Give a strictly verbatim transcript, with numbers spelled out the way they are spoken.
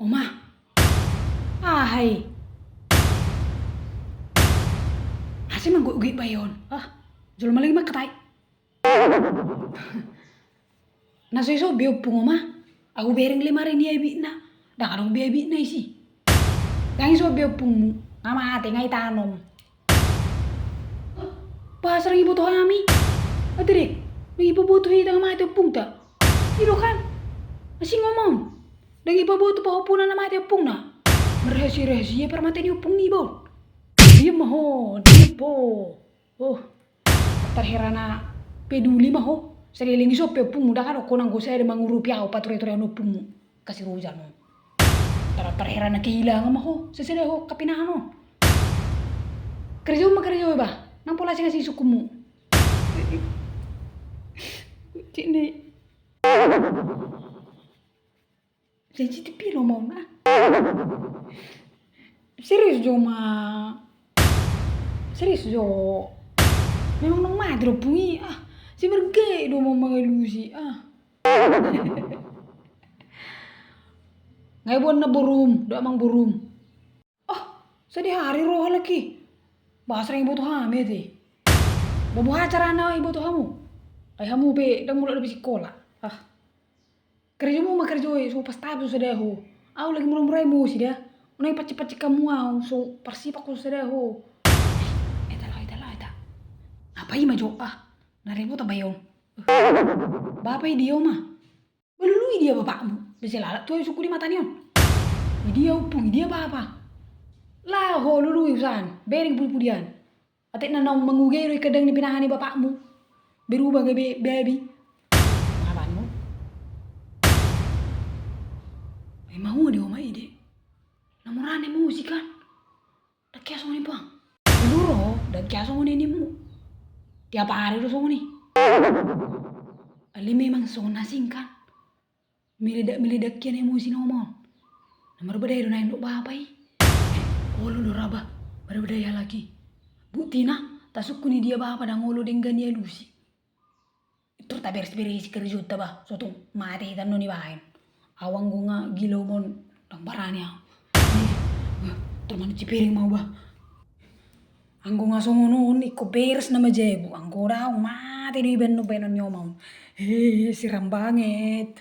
Oma. Aha i? Asa manggoitgoit bae on. Ah, jolo ma lagi mangkatai. Na so isope ompung, Oma. Ahu bereng lemari ni abitna. Ndang adong be abitna isi. Ndang isope ompungmu. Nga mate, nga itanom. Boasa ndang iboto hami? Ate dek, ndang ipaboto hita nga mate ompungta. I do kan? Asing Oma on. Ndang ipaboto pahompuna na mate ompungna. Marrahasia-rahasia parmate ni ompung niba on. Diam ma ho, diam ho. Oh. Tarhera na peduli ma ho. Saleleng isope ompungmu, ndang adong ho nanggo sada mangurupi ahu, patureturean ompungmu. Kasi rujal ma ho. Tar-, tarhera na kehilangan ma ho. Sasada ho kapinahan on. Kerja ma kerja, bah. Nang pola asing-asing sukumu. Cik ni. Sensitif pilo mau na. Serius jo ma. Serius jo. Memang nang mati do ompung i, ah. Si merge do mau mangalusi, ah. Nga iboan na borum, do amang borum. Oh, sadihari ro halak i. Boasa ndang iboto hami ate. Ba boha carana iboto hamu? Ai hamu pe ndang mulak dope sikola. Ah. Kerjamu ma kerja i, so pasta so sada ho. Ahu lagi mura-mura emosi da. Unang ipancing-pancing hamu ahu, so parsipak so sada ho. Eta lah, eta lah, eta. Apa i ma jo, ah. Na ribut apa i on? Bapa i dia, Oma? Balului dia bapakmu, be sai lalap tu ahu sungkun i mata ni on. Idia ompung, idia bapa. Laho lului usan, bereng pudipudian. Atik na naung mangugei do i kandang ni pinahan ni bapakmu. Berubah gabe babi. Mabanu. Ai mahu dia Oma i de. Na murane musik kan. Ndang hea songon i, Bang. Dulu ro, ndang hea songon i nimmu. Tiap ari do songon i. Alai memang songon na asing kan. Meledak-meledak hea na emosi na Oma on. Na marbadai do na endok bapa i. Olo do raba, marbadai halak i. Buktina, tasungkun idia bapa ndang olo denggan i alusi. Tor taberes-beresi kerjonta bah, so tung mate hita annon ibaen. Ahu anggo nga gilo mon ndang barani ahu. Ih, eh, tor manuci piring ma ahu bah. Anggo nga songon on, ingkon beres nama jabu. Anggo daong mate do ibaen baenon ni Oma on. Hehe, siram banget.